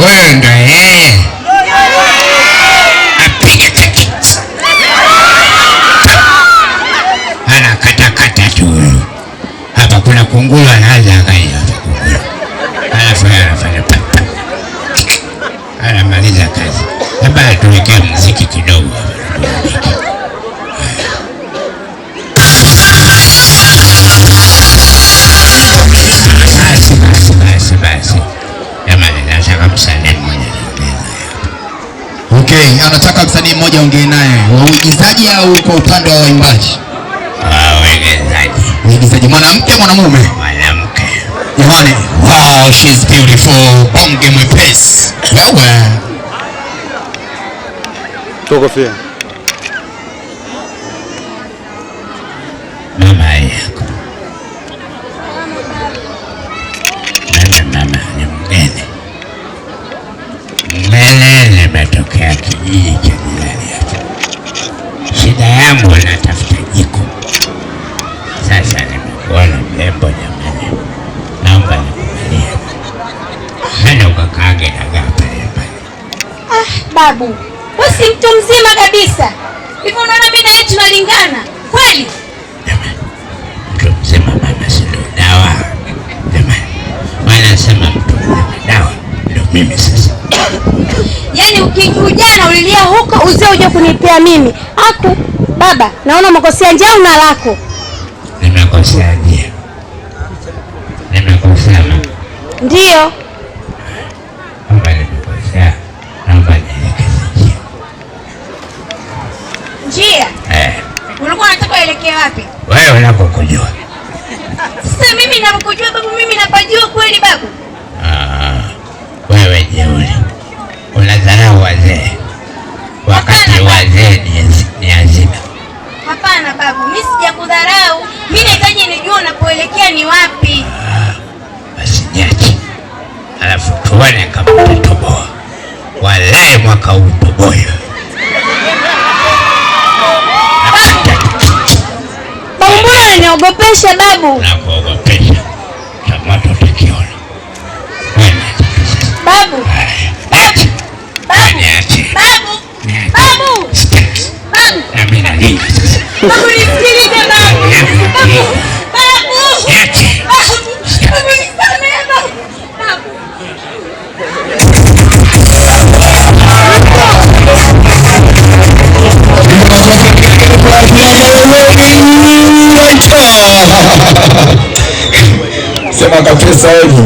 Huyo ndo yeye. Apiga chaki. Anakatakata tu huyu. Hapa kuna kunguru anaanza angalia hapa kunguru. Alafu yeye anafanya pa pa. Anamaliza kazi. Labda tuwekee muziki kidogo hapa tuburudike. Basi basi basi basi. Jamani, nataka msanii mmoja niongee naye. Okay, anataka msanii mmoja ongee naye, wa uigizaji au kwa upande wa waimbaji? Waigizaji. Uigizaji, mwanamke mwanamume? Mwanamke. Jamani, wow, she's beautiful, bonge mwepesi. Wewe. Kofia. Mama yako. Mimi mama ni mgeni. Mgeni, nimetokea kijiji cha jirani hapa. Shida yangu natafuta jiko. Sasa nimekuona mrembo, jamani. Naomba nikubalie. Nenda ukakaange dagaa pale pale. Ah, babu, wewe si mtu mzima kabisa. Hivyo unaona mimi na yeye tunalingana kweli? Jamani, mtu mzima mama, si ndio dawa? Jamani, wanasema mtu mzima dawa, ndio mimi sasa. Yaani ukijana ulilia huko, uzee uje kunipea mimi. Aku baba, naona umekosea njia una lako. Nimekosea njia. Nimekosea mama. Ndio. Naomba nimekosea. Naomba nielekeze njia. Njia? Eh. Ulikuwa unataka uelekee wapi? Wewe unapokujua. Sasa mimi ninapokujua babu, mimi napajua kweli babu? Ah, wewe jeuri. Unadharau wazee. Wakati wazee ni hazina. Hapana babu, mimi sijakudharau. Mimi nahitaji nijue unapoelekea ni wapi. Ah, basi niache. Alafu tuone kama utatoboa. Walai mwaka huu utoboe. Babu, mbona unaniogopesha babu? Nakuogopesha. Cha moto utakiona. Wewe niache sasa. Babu. Haya. Babu. Babu. Niache. Babu. Niache. Babu. Sitaki. Babu. Na mimi nalinga sasa. Babu, nisikilize babu. Babu. Babu. Niache. Babu. Babu, nisamehe babu. Babu. Sema kabisa wewe.